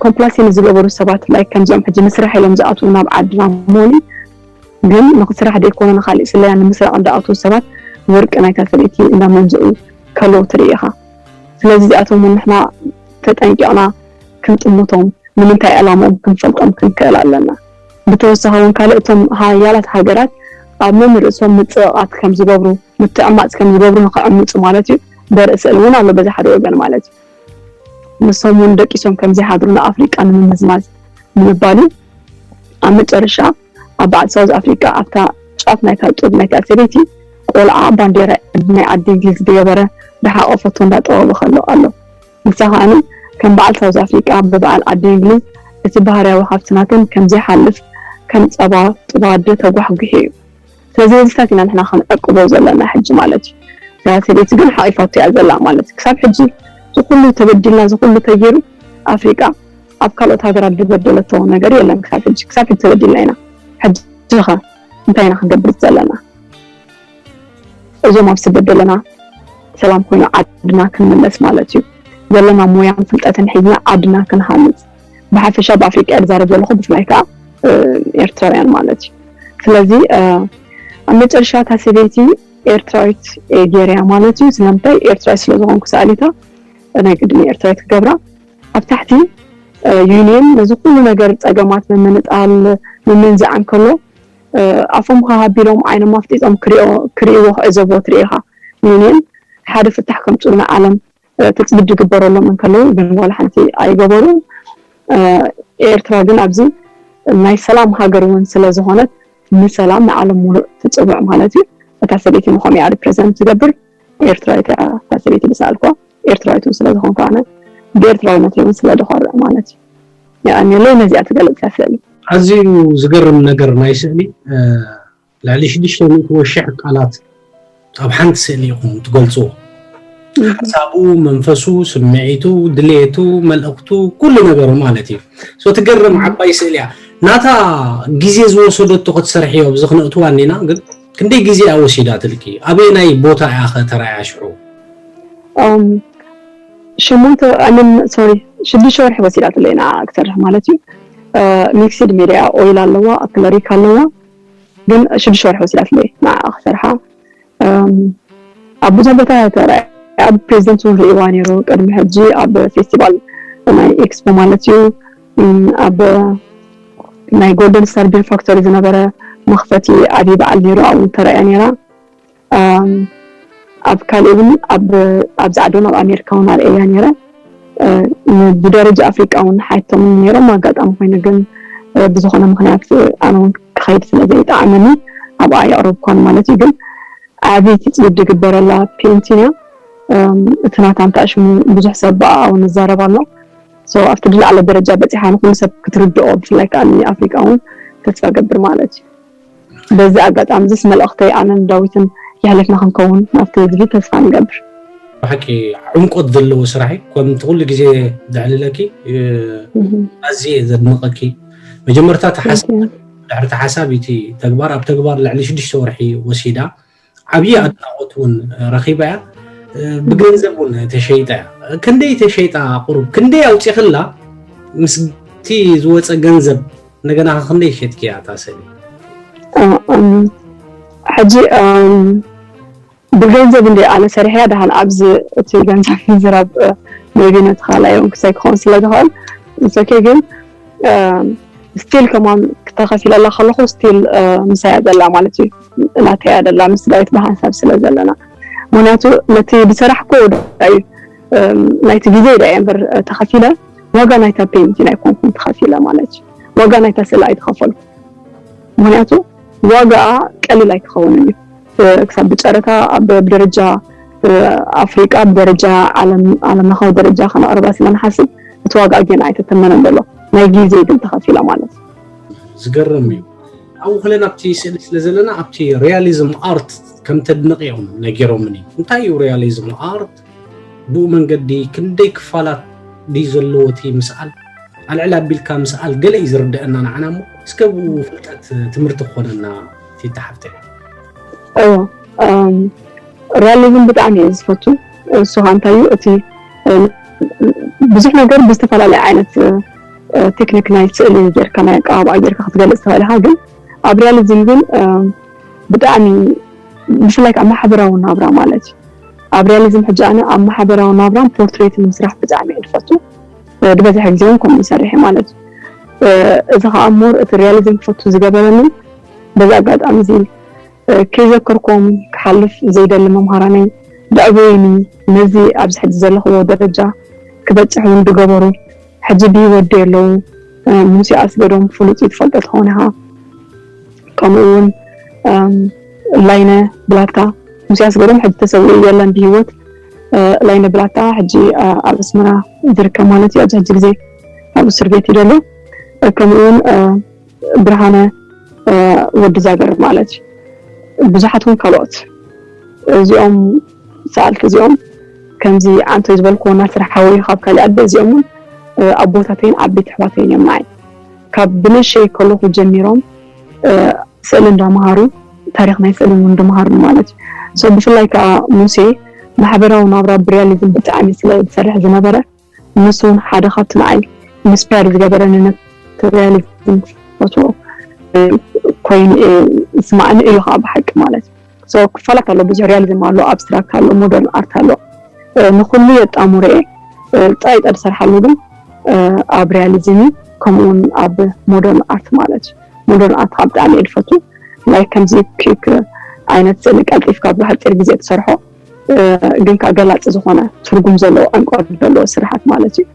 ኮምፕላሴን ዝገበሩ ሰባት ላይ ከምዚኦም ሕጂ ንስራሕ ኢሎም ዝኣትዉ ናብ ዓድና ሞኒ ግን ንክስራሕ ደይኮነ ንካሊእ ስለያ ንምስራቕ እንዳኣትዉ ሰባት ወርቂ ናይታ ሰበይቲ እንዳመንዝዑ ከለዉ ትርኢ ኢኻ። ስለዚ እዚኣቶም እውን ንሕና ተጠንቂቕና ክንጥምቶም ንምንታይ ዕላምኦም ክንፈልጦም ክንክእል ኣለና። ብተወሳኺ እውን ካልእ እቶም ሃያላት ሃገራት ኣብ መምርእሶም ምፅቕቓት ከም ዝገብሩ ምትዕማፅ ከም ዝገብሩ ንክዕምፁ ማለት እዩ። ዘርኢ ስእሊ እውን ኣሎ በዚ ሓደ ወገን ማለት እዩ። ንሶም እውን ደቂሶም ከም ዘይሓድሩ ንኣፍሪቃ ንምምዝማዝ ንምባል እዩ። ኣብ መጨረሻ ኣብ በዓል ሳውዝ ኣፍሪቃ ኣብታ ጫፍ ናይታ ጡብ ናይታ ሰበይቲ ቆልዓ ባንዴራ ናይ ዓዲ እንግሊዝ ዝገበረ ዝሓቆፈቶ እንዳጠወበ ከሎ ኣሎ። ንሳ ከዓኒ ከም በዓል ሳውዝ ኣፍሪቃ ብበዓል ዓዲ እንግሊዝ እቲ ባህርያዊ ሃፍትናተን ከም ዘይሓልፍ ከም ጸባ ጡብ ኣደ ተጓሕጒሑ እዩ። ስለዚ ነዚታት ኢና ንሕና ክንዕቅቦ ዘለና ሕጂ ማለት እዩ። እዛ ሰበይቲ ግን ሓቂፋቶ እያ ዘላ ማለት እዩ። ክሳብ ሕጂ ዝኩሉ ተበዲልና ዝኩሉ ተገይሩ ኣፍሪቃ ኣብ ካልኦት ሃገራት ዝበደለቶ ነገር የለን። ክሳብ ሕጂ ክሳብ ሕጂ ተበዲልና ኢና። ሕጂ ኸ እንታይ ኢና ክንገብር ዘለና? እዞም ኣብ ስደት ዘለና ሰላም ኮይኑ ዓድና ክንምለስ ማለት እዩ። ዘለና ሞያን ፍልጠትን ሒዝና ዓድና ክንሃንፅ፣ ብሓፈሻ ብኣፍሪቃ እየ ዝዛረብ ዘለኹ፣ ብፍላይ ከዓ ኤርትራውያን ማለት እዩ። ስለዚ ኣብ መጨረሻ እታ ሰበይቲ ኤርትራዊት እየ ገይረያ ማለት እዩ። ስለምንታይ? ኤርትራዊት ስለዝኾንኩ ሰኣሊታ ናይ ግድን ኤርትራዊት ክገብራ። ኣብ ታሕቲ ዩኒየን ነዚ ኩሉ ነገር፣ ጸገማት ምምንጣል፣ ምምንዛዕ እንከሎ ኣፎም ከሃቢሎም ዓይኖም ኣፍጢጦም ክርእይዎ ክዕዘብዎ ትርኢ ኢኻ። ዩኒየን ሓደ ፍታሕ ከምፅኡ ንዓለም ትፅቢት ዝግበረሎም እንከለዉ ግን ዋላ ሓንቲ ኣይገበሩን። ኤርትራ ግን ኣብዚ ናይ ሰላም ሃገር እውን ስለዝኾነት ንሰላም ንዓለም ሙሉእ ትፅውዕ ማለት እዩ። እታ ሰበይቲ ንኸምኡ እያ ሪፕሬዘንት ትገብር። ኤርትራዊት እያ እታ ሰበይቲ ዝሰኣልኩዋ። ኤርትራዊት እውን ስለዝኾንኩ ኣነ ብኤርትራዊነት እውን ስለዝኾርዕ ማለት እዩ። የቐንየለይ። ነዚኣ ትገልፅ እያ ስእሊ። ኣዝዩ ዝገርም ነገር ናይ ስእሊ ልዕሊ ሽዱሽተ ሚእቲ ወሽሕ ቃላት ኣብ ሓንቲ ስእሊ ኢኹም ትገልጽዎ። ሓሳቡ፣ መንፈሱ፣ ስምዒቱ፣ ድሌቱ፣ መልእኽቱ፣ ኩሉ ነገሩ ማለት እዩ። So ትገርም ዓባይ ስእሊ እያ። ናታ ግዜ ዝወሰደቶ ክትሰርሕዮ ኣብዚ ክነእትዋ እኒና ግን ክንደይ ግዜ እያ ወሲዳትልኪ? ኣበየናይ ቦታ እያ ኸ ተራእያ ሽዑ? ሸሞንተ ኣምን ሶሪ ሽዱሽተ ወርሒ ወሲዳትለይ ንዓ ክሰርሕ ማለት እዩ። ሚክስድ ሜድያ ኦይል ኣለዋ፣ ኣክለሪክ ኣለዋ። ግን ሽዱሽተ ወርሒ ወሲዳትለይ ንዓ ክሰርሓ። ኣብ ብዙሕ ቦታ ተራእያ፣ ፕሬዚደንት እውን ርእይዋ ነይሩ። ቅድሚ ሕጂ ኣብ ፌስቲቫል ናይ ኤክስፖ ማለት እዩ ኣብ ናይ ጎልደን ስታር ቢር ፋክተሪ ዝነበረ መኽፈቲ ዓብዪ በዓል ነይሩ፣ ኣብኡ ተራእያ ነይራ። ኣብ ካልእ እውን ኣብዚ ዓዲ እውን ኣብ ኣሜሪካ እውን ኣርእየያ ነይረ። ብደረጃ ኣፍሪቃ እውን ሓይቶም ነይሮም። ኣጋጣሚ ኮይኑ ግን ብዝኾነ ምኽንያት ኣነ እውን ክኸይድ ስለ ዘይጠዓመኒ ኣብኣ የቕረብኳን ማለት እዩ። ግን ዓብዪ ትፅቢት ዝግበረላ ፔንቲን እያ። እቲ ናታ እንታይ ሽሙ ብዙሕ ሰብ ብኣኣ እውን ይዛረብ ኣሎ። ኣብቲ ዝለዓለ ደረጃ በፂሓ ንኩሉ ሰብ ክትርድኦ ብፍላይ ከዓ ንኣፍሪቃ እውን ተስፋ ገብር ማለት እዩ። በዚ ኣጋጣሚ እዚስ መልእኽተይ ኣነን ዳዊትን የሕለፍና ክንከውን ናብቲ ህዝቢ ተስፋ ንገብር። ብሓቂ ዕምቆት ዘለዎ ስራሕ እዩ። ከምቲ ኩሉ ግዜ ዘዕልለኪ ኣዝየ ዘድንቐኪ። መጀመርታ ተሓሳብ ድሕሪ ተሓሳብ እቲ ተግባር ኣብ ተግባር ልዕሊ ሽዱሽተ ወርሒ ወሲዳ ዓብዪ ኣድናቖት እውን ረኺባ እያ። ብገንዘብ እውን ተሸይጣ እያ። ክንደይ ተሸይጣ ቁሩብ ክንደይ ኣውፂኽላ? ምስቲ ዝወፀ ገንዘብ እንደገና ክንደይ ሸጥክያ እታ ስእሊ? ሕጂ ብገንዘብ እንደ ኣነ ሰሪሐያ ደሓን ኣብዚ እቲ ገንዘብ ምዝራብ ሜቢ ነቲ ካልኣይ እውን ክሳይ ክኸውን ስለ ዝኽእል ኦኬ። ግን ስቲል ከማን ክተኸፊለላ ከለኹ ስቲል ምሳያ ዘላ ማለት እዩ። ናተያ ዘላ ምስ ዳዊት ብሓንሳብ ስለ ዘለና ምክንያቱ ነቲ ዝሰራሕኮ እዩ ናይቲ ግዜ ዳ እምበር ተኸፊለ ዋጋ ናይታ ፔንቲን ኣይኮንኩን ተኸፊለ ማለት እዩ። ዋጋ ናይታ ስእሊ ኣይተኸፈልኩ። ምክንያቱ ዋጋኣ ቀሊል ኣይክኸውንን እዩ። ክሳብ ብጨረታ ኣብ ብደረጃ ኣፍሪቃ ብደረጃ ዓለም ለኻዊ ደረጃ ከነቕርባ ስለ ንሓስብ እቲ ዋጋ ግን ኣይተተመነን ዘሎ ናይ ግዜ ግን ተኸፊላ ማለት እዩ። ዝገርም እዩ። ኣብኡ ከለ ናብቲ ስእሊ ስለ ዘለና ኣብቲ ሪያሊዝም ኣርት ከም ተድንቕዮም ነጊሮምኒ። እንታይ እዩ ሪያሊዝም ኣርት? ብኡ መንገዲ ክንደይ ክፋላት ድዩ ዘለዎ እቲ ምስኣል? ኣልዕል ኣቢልካ ምስኣል ገለ እዩ ዝርደአና ንዓና እሞ እስከ ብኡ ፍልጠት ትምህርቲ ክኾነና ፊታ ሓፍተይ። እዎ ሪያሊዝም ብጣዕሚ እየ ዝፈቱ። እሱ ከዓ እንታይ እዩ እቲ ብዙሕ ነገር ብዝተፈላለየ ዓይነት ቴክኒክ ናይ ስእሊ ጌርካ ናይ ኣቀባብኣ ጌርካ ክትገልፅ ትኽእል ኢኻ። ግን ኣብ ሪያሊዝም ግን ብጣዕሚ ብፍላይ ከዓ ማሕበራዊ ናብራ ማለት እዩ። ኣብ ሪያሊዝም ሕጂ ኣነ ኣብ ማሕበራዊ ናብራን ፖርትሬትን ምስራሕ ብጣዕሚ እየ ዝፈቱ። ዝበዝሐ ግዜ እውን ከምኡ ይሰርሕ እየ ማለት እዩ። እዚ ከዓ ሞር እቲ ሪያሊዝም ክፈቱ ዝገበረኒ በዚ ኣጋጣሚ እዚ ከይዘከርኩም ክሓልፍ ዘይደሊ መምሃራነይ ደዕበዩኒ ነዚ ኣብዚ ሕጂ ዘለኽዎ ደረጃ ክበፅሕ እውን ዝገበሩ ሕጂ ብህይወት ዶ ኣለዉ? ሙሴ ኣስገዶም ፍሉጥ እዩ ትፈልጦ ትኸውን ኢኻ። ከምኡ እውን ላይነ ብላታ ሙሴ ኣስገዶም ሕጂ ተሰዊኡ የለን ብህይወት። ላይነ ብላታ ሕጂ ኣብ ኣስመራ ዝርከብ ማለት እዩ። ኣብዚ ሕጂ ግዜ ኣብ እስር ቤት እዩ ዘሎ። ከምኡ እውን ብርሃነ ወዲ ዛገር ማለት እዩ። ብዙሓት እውን ካልኦት እዚኦም ሰኣልቲ እዚኦም ከምዚ ዓንቶ ዝበልክዎ ናስር ሓወይ ካብ ካልእ ኣደ እዚኦም እውን ኣቦታተይን ዓበይቲ ኣሕዋተይን እዮም ንዓይ። ካብ ብንእሸይ ከለኹ ጀሚሮም ስእሊ እንዳምሃሩ፣ ታሪኽ ናይ ስእሊ እውን እንዳምሃሩ ማለት እዩ። So ብፍላይ ከዓ ሙሴ ማሕበራዊ ናብራ ብሪያሊዝም ብጣዕሚ ስለ ዝሰርሕ ዝነበረ፣ ንሱ እውን ሓደ ካብቲ ንዓይ ኢንስፓየር ዝገበረኒ ነቲ ሪያሊዝም ክፈትዎ ኮይኑ ይስማዕኒ እዩ ከዓ ብሓቂ ማለት እዩ። So ክፋላት ኣሎ፣ ብዙሕ ሪያሊዝም ኣሎ፣ ኣብስትራክት ኣሎ፣ ሞደርን ኣርት ኣሎ። ንኩሉ የጣምሮ እየ። ጥራይ ጠር ዝሰርሓሉ ግን ኣብ ሪያሊዝም እዩ፣ ከምኡውን ኣብ ሞደርን ኣርት ማለት እዩ። ሞደርን ኣርት ከዓ ብጣዕሚ እየ ዝፈቱ። ላይክ ከምዚ ኪክ ዓይነት ስእሊ ቀልጢፍካ ብሓፂር ግዜ ትሰርሖ ግን ከዓ ገላፂ ዝኾነ ትርጉም ዘለዎ ዕምቆት ዘለዎ ስርሓት ማለት እዩ።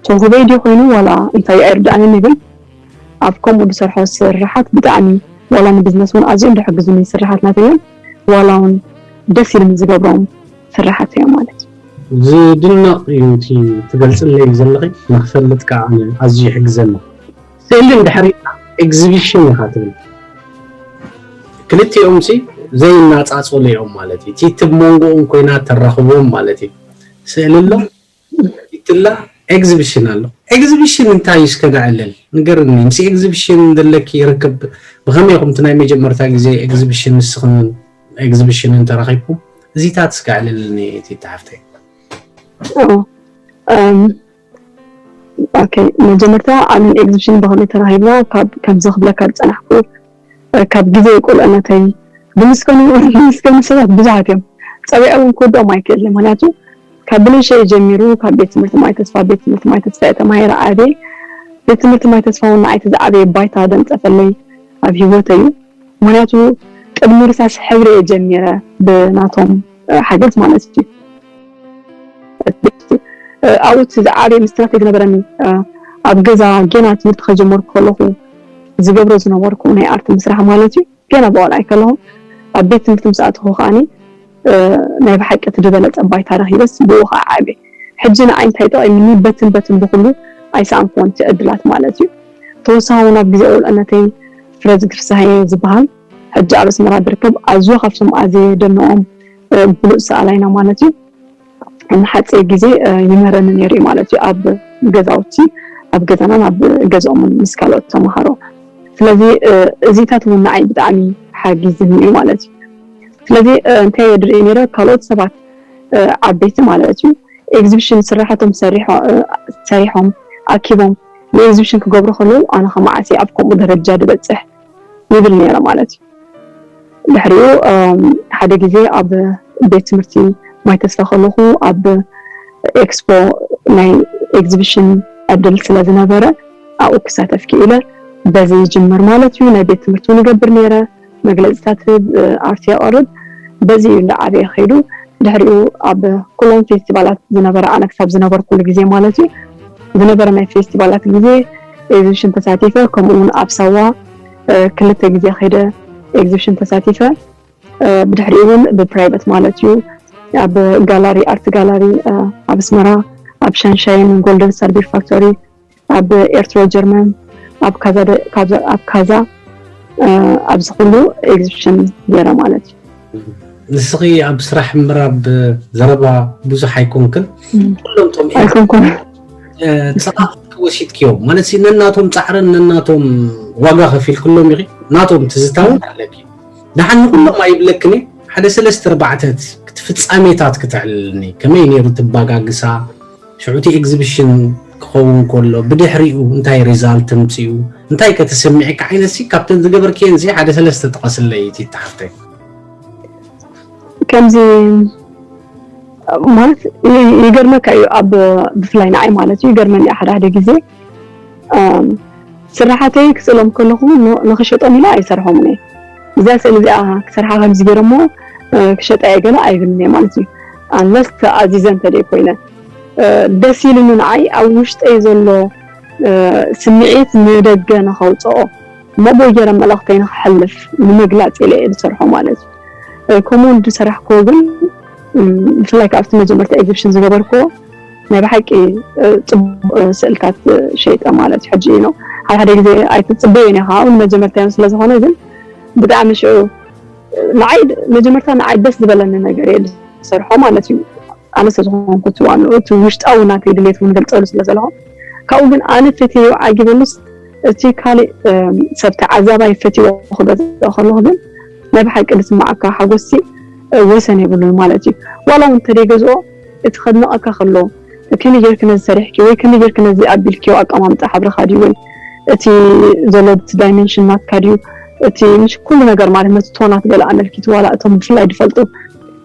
ተውህበይ ድዩ ኮይኑ ዋላ እንታይ ኣይርዳእንን፣ ግን ኣብ ከምኡ ዝሰርሖ ስርሓት ብጣዕሚ ዋላ ንቢዝነስ እውን ኣዝዮም ዝሕግዙኒ ስርሓት ናተይ እዮም። ዋላ እውን ደስ ኢሉኒ ዝገብሮም ስርሓት እዮም ማለት እዩ። ዝድነቕ እዩ እቲ ትገልፅለይ ዘለኺ፣ ንክፈልጥ ከዓ ኣነ ኣዝዩ ይሕግዘኒ። ስእሊ እንድሕሪ ኤግዚቢሽን ኢኻ ትብል፣ ክልቲኦም ሲ ዘይናፃፀሉ እዮም ማለት እዩ። እቲ ትብ መንጎኦም ኮይና ተራኽቦም ማለት እዩ። ስእሊ ኣሎ፣ ይትላ፣ ኤግዚቢሽን ኣሎ። ኤግዚቢሽን እንታይ እስከ ደዕልል ንገርኒ። ምስ ኤግዚቢሽን ዘለኪ ርክብ ብኸመይ ኢኹም እቲ ናይ መጀመርታ ግዜ ኤግዚቢሽን ንስኽን ኤግዚቢሽንን ተራኺብኩም? እዚታት እስከ ኣዕልልኒ እቲ ተሓፍተይ። ኦኬ፣ መጀመርታ ኣንን ኤግዚቢሽን ብኸመይ ተራኺብና? ካብ ከምዚ ክብለካ ዝጸናሕኩ ካብ ግዜ ቁልዕነተይ ዝምስገኑ ዝምስገኑ ሰባት ብዙሓት እዮም። ጸዊዐ እውን ክወድኦም ኣይክእልን። ምክንያቱ ካብ ብንእሸይ ጀሚሩ ካብ ቤት ትምህርቲ ማይ ተስፋ ቤት ትምህርቲ ማይ ተስፋ እየ ተማሂረ ዓብየ። ቤት ትምህርቲ ማይ ተስፋ እውን ንዓይ እቲ ዝዓበየ ባይታ ደንጸፈለይ ኣብ ህይወተይ እዩ። ምክንያቱ ቅድሚ ርሳስ ሕብሪ እየ ጀሚረ ብናቶም ሓገዝ ማለት እዩ። ኣብኡ እቲ ዝዓበየ ስትራተጂ ዝነበረኒ ኣብ ገዛ ገና ትምህርቲ ከጀመርኩ ከለኹ ዝገብሮ ዝነበርኩ ናይ ኣርት ምስራሕ ማለት እዩ። ገና ብቆልዓይ ከለኹ ኣብ ቤት ትምህርቲ ምስ ኣተኹ ከዓኒ ናይ ብሓቂ እቲ ዝበለፀ ባይታ ረኺበስ ብኡ ከዓ ዓብየ። ሕጂ ንዓይ እንታይ ጠቒምኒ በትን በትን ብኩሉ ኣይሰኣንኩዎን እቲ ዕድላት ማለት እዩ። ተወሳኺ እውን ኣብ ግዜ ቁልዕነተይ ፍረዝጊ ፍስሃየ ዝበሃል ሕጂ ኣብ ኣስመራ ዝርከብ ኣዝዩ ካብቶም ኣዝየ ደንቖም ብሉፅ ሰኣላይና ማለት እዩ። ንሓፂር ግዜ ይምህረኒ ነይሩ እዩ ማለት እዩ። ኣብ ገዛውቲ ኣብ ገዛናን ኣብ ገዝኦምን ምስ ካልኦት ተምሃሮ። ስለዚ እዚታት እውን ንዓይ ብጣዕሚ ሓጊዝኒ እዩ ማለት እዩ። ስለዚ እንታይ የድርኢ ነይረ ካልኦት ሰባት ዓበይቲ ማለት እዩ ኤግዚቢሽን ስራሓቶም ሰሪሖም ኣኪቦም ንኤግዚቢሽን ክገብሩ ከለዉ ኣነ ከመዓስ ኣብ ከምኡ ደረጃ ዝበፅሕ ይብል ነይረ ማለት እዩ። ድሕሪኡ ሓደ ግዜ ኣብ ቤት ትምህርቲ ማይ ተስፋ ከለኹ ኣብ ኤክስፖ ናይ ኤግዚቢሽን ዕድል ስለ ዝነበረ ኣብኡ ክሳተፍ ክኢለ። በዚ ይጅምር ማለት እዩ። ናይ ቤት ትምህርቲ እውን እገብር ነይረ፣ መግለፂታት ህብ፣ ኣርት የቕርብ። በዚ እዩ እንዳዓበየ ከይዱ። ድሕሪኡ ኣብ ኩሎም ፌስቲቫላት ዝነበረ ኣነ ክሳብ ዝነበርኩሉ ግዜ ማለት እዩ ዝነበረ ናይ ፌስቲቫላት ግዜ ኤግዚቢሽን ተሳቲፈ፣ ከምኡ እውን ኣብ ሳዋ ክልተ ግዜ ከይደ ኤግዚቢሽን ተሳቲፈ። ብድሕሪኡ እውን ብፕራይቨት ማለት እዩ ኣብ ጋላሪ ኣርት ጋላሪ ኣብ ኣስመራ ኣብ ሻንሻይን ጎልደን ስታር ቢር ፋክቶሪ ኣብ ኤርትሮ ጀርመን ኣብ ካዛ ኣብ ካዛ ኣብዚ ኩሉ ኤግዚቢሽን ገይረ ማለት እዩ። ንስኺ ኣብ ስራሕ እምበር ኣብ ዘረባ ብዙሕ ኣይኮንክን። ኩሎም ቶም ኣይኮንኩን። ጸቓቕቲ ወሲድክዮም ማለት ሲ ነናቶም ጻዕርን ነናቶም ዋጋ ከፊልክሎም ኢኺ። ናቶም ትዝታ እውን ኣለኪ። ደሓን ንኩሎም ኣይብለክን እየ። ሓደ ሰለስተ ኣርባዕተ እቲ ፍጻሜታት ክተዕልልኒ፣ ከመይ ነይሩ እቲ ኣባጋግሳ፣ ሽዑ እቲ ኤግዚቢሽን ክኸውን ከሎ ብድሕሪኡ እንታይ ሪዛልት ተምፅኡ፣ እንታይ ከ ተሰሚዕካ ዓይነት ሲ ካብተን ዝገበርክየን ሲ ሓደ ሰለስተ ጥቐስለይ እቲ ተሓፍተይ። ከምዚ ማለት ይገርመካ እዩ ኣብ ብፍላይ ንዓይ ማለት እዩ ይገርመኒ ሓደ ሓደ ግዜ ስራሓተይ ክስእሎም ከለኹ ንክሸጦም ኢለ ኣይሰርሖምን እየ። እዛ ስእሊ እዚኣ ክሰርሓ ከምዚ ገይረ እሞ ክሸጣ እየ ገለ ኣይብልን እየ ማለት እዩ። ኣንለስ ተኣዚዘ እንተደይ ኮይነ ደስ ኢሉኒ ንዓይ ኣብ ውሽጠይ ዘሎ ስምዒት ንደገ ንኸውፅኦ እሞ ብኡ ገይረ መልእኽተይ ንክሕልፍ ንምግላፅ ኢለ እየ ዝሰርሖ ማለት እዩ። ከምኡ እውን ዝሰራሕክዎ ግን ብፍላይ ካብቲ መጀመርታ ኤግዚቢሽን ዝገበርክዎ ናይ ብሓቂ ፅቡቅ ስእልታት ሸይጠ ማለት እዩ። ሕጂ ነው ሓደ ሓደ ግዜ ኣይትፅበዮን ኢኻ እውን መጀመርታ እዮም ስለዝኾነ ግን ብጣዕሚ ሽዑ ንዓይ መጀመርታ ንዓይ ደስ ዝበለኒ ነገር እየ ዝሰርሖ ማለት እዩ። ኣነ ስለ ዝኾንኩ እቲ ዋንኡ እቲ ውሽጣዊ ናተይ ድሌት እውን ገልጸሉ ስለ ዘለኹ ካብኡ ግን ኣነ ፈትየዮ ዓጊበሉስ እቲ ካልእ ሰብ ተዓዛባይ ፈትዎ ክገዝኦ ከለኹ ግን ናይ ብሓቂ ዝስማዓካ ሓጎስቲ ወሰን የብሉን ማለት እዩ። ዋላ እውን እንተደይገዝኦ እቲ ከድንቐካ ከሎ ከመይ ጌርክ ነዚ ሰሪሕኪ ወይ ከመይ ጌርክ ነዚ ኣቢልኪዮ ኣቀማምጣ ሕብርኻ ድዩ ወይ እቲ ዘሎ እቲ ዳይሜንሽን ናትካ ድዩ እቲ ምሽ ኩሉ ነገር ማለት ነቲ ቶናት ገለ ኣመልኪቱ ዋላ እቶም ብፍላይ ድፈልጡ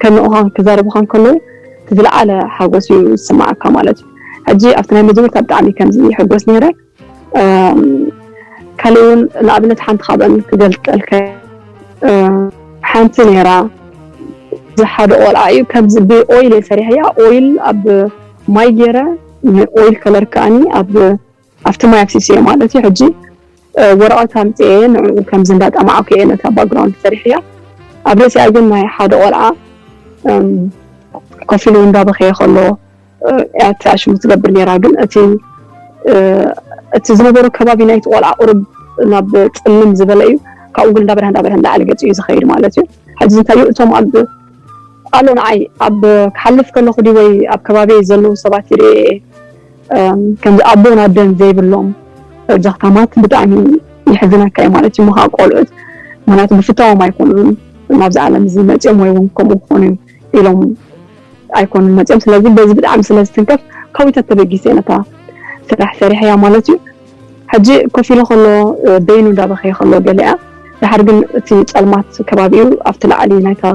ከንቑኻን ክዛረቡኻን ከለዉ እቲ ዝለዓለ ሓጎስ እዩ ዝስማዓካ ማለት እዩ። ሕጂ ኣብቲ ናይ መጀመርታ ብጣዕሚ ከምዚ ይሕጎስ ነይረ። ካልእ እውን ንኣብነት ሓንቲ ካብአን ክገልጸልከ ሓንቲ ነይራ ዝሓደ ቆልዓ እዩ ከምዚ ብኦይል የሰሪሐያ ኦይል ኣብ ማይ ገይረ ንኦይል ከለር ከኣኒ ኣብ ኣብቲ ማይ ኣፍሲሰዮ ማለት እዩ ሕጂ ወረቐት ኣምፅኤ ንዕኡ ከምዚ እንዳጠማዕኩ እየ ነታ ባክግራውንድ ሰሪሐያ ኣብ ርእሲኣ ግን ናይ ሓደ ቆልዓ ኮፍ ኢሉ እንዳበኸየ ከሎ እያ እቲ ኣሽሙ ትገብር ነይራ ግን እቲ እቲ ዝነበሮ ከባቢ ናይቲ ቆልዓ ቁሩብ ናብ ፅልም ዝበለ እዩ ካብኡ ግን እንዳበርሀ እንዳበርሀ እንዳዓለ ገፂ እዩ ዝኸይድ ማለት እዩ ሕዚ እንታይ እዩ እቶም ኣብ ኣሎ ንዓይ ኣብ ክሓልፍ ከለኹ ድዩ ወይ ኣብ ከባቢ ዘለዉ ሰባት ይርኤ ከምዚ ኣቦን ኣደን ዘይብሎም ዛኽታማት ብጣዕሚ ይሕዝነካ እዩ ማለት እዩ ምኻ ቆልዑት ምክንያቱ ብፍታዎም ኣይኮኑን ናብዚ ዓለም እዚ መፅኦም ወይ እውን ከምኡ ክኾኑ ኢሎም ኣይኮኑን መፅኦም ስለዚ በዚ ብጣዕሚ ስለ ዝትንከፍ ከዊተ ተበጊሰ ነታ ስራሕ ሰሪሐያ ማለት እዩ ሕጂ ኮፍ ኢለ ከሎ በይኑ እንዳበኸየ ከሎ ገሊኣ ድሓር ግን እቲ ፀልማት ከባቢኡ ኣብቲ ላዕሊ ናይታ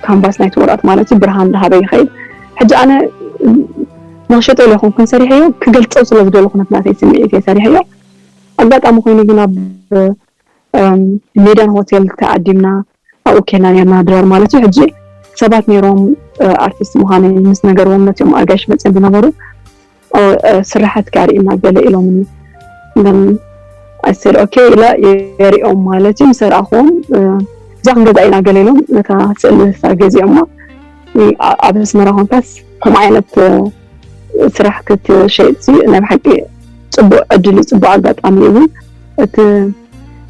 ካንቫስ ናይቲ ወረቐት ማለት እዩ ብርሃን እንዳሃበ ይኸይድ ሕጂ ኣነ ንክሸጦ ኢለ ይኹን ክንሰሪሐዮ ክገልፀው ስለ ዝደለኹ ነቲ ናተይ ስምዒት እየ ሰሪሐዮ ኣጋጣሚ ኮይኑ ግን ኣብ ሜዳን ሆቴል ተዓዲምና ኣብኡ ኬና ነርና ድራር ማለት እዩ ሕጂ ሰባት ነይሮም ኣርቲስት ምዃነይ ምስ ነገርዎም ነቲኦም ኣጋሽ መፅኦም ዝነበሩ ስራሓት ካርእና ገለ ኢሎምኒ I said okay ኢለ የሪኦም ማለት እዩ ምስ ኣርኣኹዎም እዛ ክንገዛ ኢና ገለ ኢሎም ነታ ስእሊ ንሳ ገዚኦማ ኣብ ኣስመራ ኮንካስ ከምኡ ዓይነት ስራሕ ክትሸይጥሲ ናይ ብሓቂ ፅቡቅ ዕድል እዩ ፅቡቅ ኣጋጣሚ እዩ እውን እቲ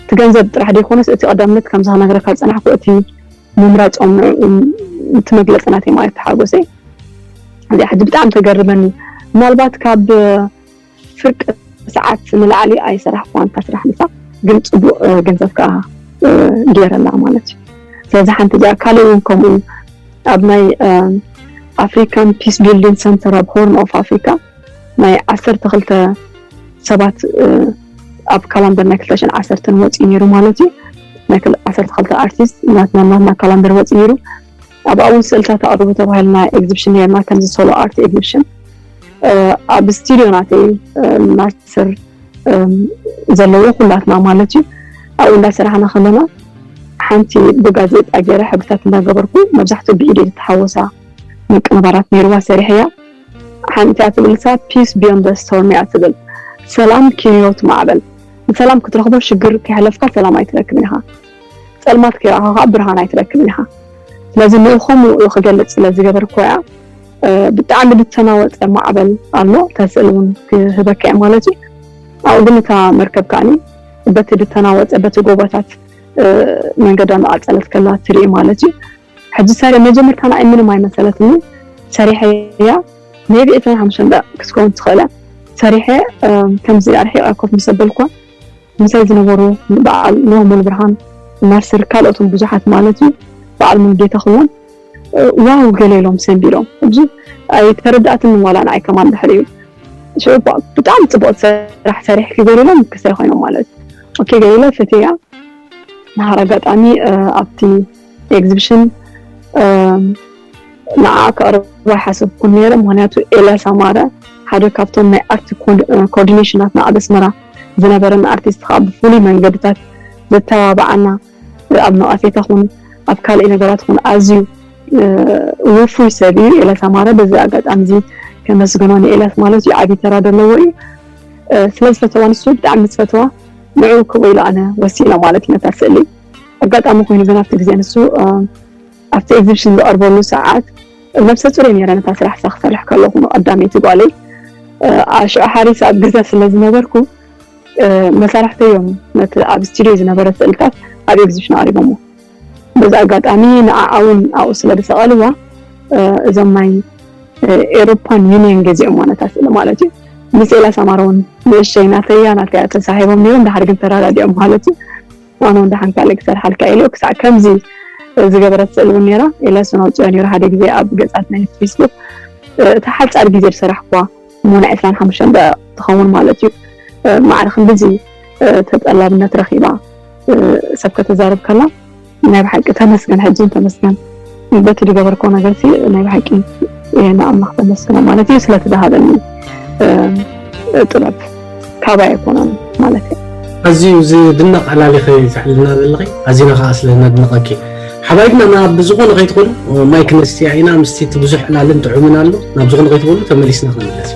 እቲ ገንዘብ ጥራሕ ዘይኮነስ እቲ ቀዳምነት ከምዚ ክነግረካ ዝፀናሕኩ እቲ ምምራፆም እቲ መግለፂ ናተይ ማለት ተሓጎሰይ እዚኣ ሕጂ ብጣዕሚ ተገርመኒ ምናልባት ካብ ፍርቂ ሰዓት ንላዕሊ ኣይሰራሕኩዋን እታ ስራሕ ንሳ ግን ፅቡቅ ገንዘብ ከዓ ገይረላ ማለት እዩ ስለዚ ሓንቲ እዚኣ ካልእ እውን ከምኡ ኣብ ናይ ኣፍሪካን ፒስ ቢልዲንግ ሰንተር ኣብ ሆርን ኦፍ ኣፍሪካ ናይ ዓሰርተ ክልተ ሰባት ኣብ ካላንደር ናይ ክልተ ሽሕን ዓሰርተን ወፂኡ ነይሩ ማለት እዩ ናይ ዓሰርተ ክልተ ኣርቲስት ናትና ናትና ካላንደር ወፂኡ ነይሩ ኣብኣ እውን ስእልታት ኣቕርቡ ተባሂልና ኤግዚብሽን ነርና ከምዚ ሶሎ ኣርት ኤግዚብሽን ኣብ ስቱድዮ ናተይ ናስር ዘለዎ ኩላትና ማለት እዩ ኣብኡ እንዳሰራሕና ከለና ሓንቲ ብጋዜጣ ገይረ ሕብርታት እንዳገበርኩ መብዛሕትኡ ብኢደ ዝተሓወሳ ምቅንባራት ነይርዋ ሰሪሐያ ሓንቲ እያ ትብል ንሳ peace beyond the storm እያ ትብል ሰላም ኪንዮት ማዕበል ንሰላም ክትረኽቦ ሽግር ከይሕለፍካ ሰላም ኣይትረክብን ኢኻ ጸልማት ከይረኣኻ ከዓ ብርሃን ኣይትረክብን ኢኻ ስለዚ ንእኹም ውኡ ክገልፅ ስለ ዝገበርኩ እያ ብጣዕሚ ዝተናወፀ ማዕበል ኣሎ ተስእል እውን ክህበካ እየ ማለት እዩ ኣብኡ ግን እታ መርከብ ከዓኒ በቲ ዝተናወፀ በቲ ጎቦታት መንገዳ እናቐፀለት ከላ ትርኢ ማለት እዩ ሕጂ ሰሪ መጀመርታ ንዓይ ምንም ኣይመሰለትኒ ሰሪሐያ maybe ዕስራን ሓሙሽተን ደቂቕ ክትከውን ትኽእል እያ ሰሪሐ ከምዚ ኣርሒቐ ኮፍ ምስ ኣበልኳ ምሳይ ዝነበሩ በዓል ኖህ ሙሉብርሃን ናስር ካልኦትን ብዙሓት ማለት እዩ በዓል ሙሉጌታ ኩሎም ዋው ገለ ኢሎም ሰንቢዶም ሕጂ ኣይተረዳእትኒ ዋላ ንዓይ ከማን ድሕሪኡ ሽዑ ብጣዕሚ ፅቡቅ ስራሕ ሰሪሕኪ ገለ ኢሎም ክሳይ ኮይኖም ማለት እዩ ኦኬ ገለ ኢለ ፈትያ ናሃር ኣጋጣሚ ኣብቲ ኤግዚቢሽን ንዓ ከቕርባ ሓሰብኩ ነይረ ምክንያቱ ኤልያስ ኣማረ ሓደ ካብቶም ናይ ኣርት ኮኦርዲኔሽናትና ኣብ ኣስመራ ዝነበረና ኣርቲስት ከዓ ብፍሉይ መንገድታት ዘተባብዓና ኣብ ነቐፌታ ኹን ኣብ ካልእ ነገራት ኹን ኣዝዩ ውፉይ ሰብ እዩ ኤልያስ ኣማረ በዚ ኣጋጣሚ እዚ ከመስግኖ ንኤልያስ ማለት እዩ ዓብዪ ተራ ዘለዎ እዩ ስለ ዝፈተዋ ንሱ ብጣዕሚ ዝፈተዋ ንዕኡ ክብኡ ኢሉ ኣነ ወሲነ ማለት እዩ ነታ ስእሊ ኣጋጣሚ ኮይኑ ግን ኣብቲ ግዜ ንሱ ኣብቲ ኤግዚቢሽን ዝቐርበሉ ሰዓት ነብሰ ፁር ነይረ ነታ ስራሕ ሳ ክሰርሕ ከለኹ ንቐዳመይቲ ጓለይ ሽዑ ሓሪስ ኣብ ገዛ ስለ ዝነበርኩ መሳርሕተይ እዮም ነቲ ኣብ ስቱድዮ ዝነበረ ስእልታት ኣብ ኤግዚቢሽን ኣቕሪቦሞ በዚ ኣጋጣሚ ንዓኣ እውን ኣብኡ ስለ ዝሰቐልዋ እዞም ናይ ኤሮፓን ዩኒየን ገዚኦም ዋነታት ስእሊ ማለት እዩ። ምስ ኤልያስ ኣማረ እውን ንእሸይ ናተያ ናተያ ተሳሂቦም ነይሮም፣ ድሓር ግን ተራዳዲኦም ማለት እዩ። ኣነ እውን ደሓን ካልእ ክሰርሓልካ ኢሉ ክሳዕ ከምዚ ዝገበረት ስእሊ እውን ነይራ። ኤልያስ እውን ኣውፅኦ ነይሩ ሓደ ግዜ ኣብ ገፃት ናይ ፌስቡክ። እቲ ሓፃር ግዜ ዝሰራሕኩዋ እሞ ናይ ዕስራን ሓሙሽተን ደቂቕ ትኸውን ማለት እዩ። ማዕረ ክንድዚ ተጠላብነት ረኺባ ሰብ ከተዛርብ ከላ ናይ ብሓቂ ተመስገን፣ ሕጂ ተመስገን። በቲ ዝገበርኮ ነገር ሲ ናይ ብሓቂ ንኣምላኽ ተመስግኖ ማለት እዩ ስለቲ ዝሃበኒ ጥበብ። ካባይ ኣይኮነን ማለት እዩ። ኣዝዩ ዝድነቕ ዕላል ኢኺ ተሕልልና ዘለኺ፣ ኣዚና ከዓ ስለ ነድንቐኪ። ሓባይብና ናብ ዝኾነ ከይትኾኑ ማይክ ነስትያ ኢና፣ ምስቲ እቲ ብዙሕ ዕላልን ጥዑምን ኣሎ፣ ናብ ዝኾነ ከይትኾኑ ተመሊስና ክንምለስ።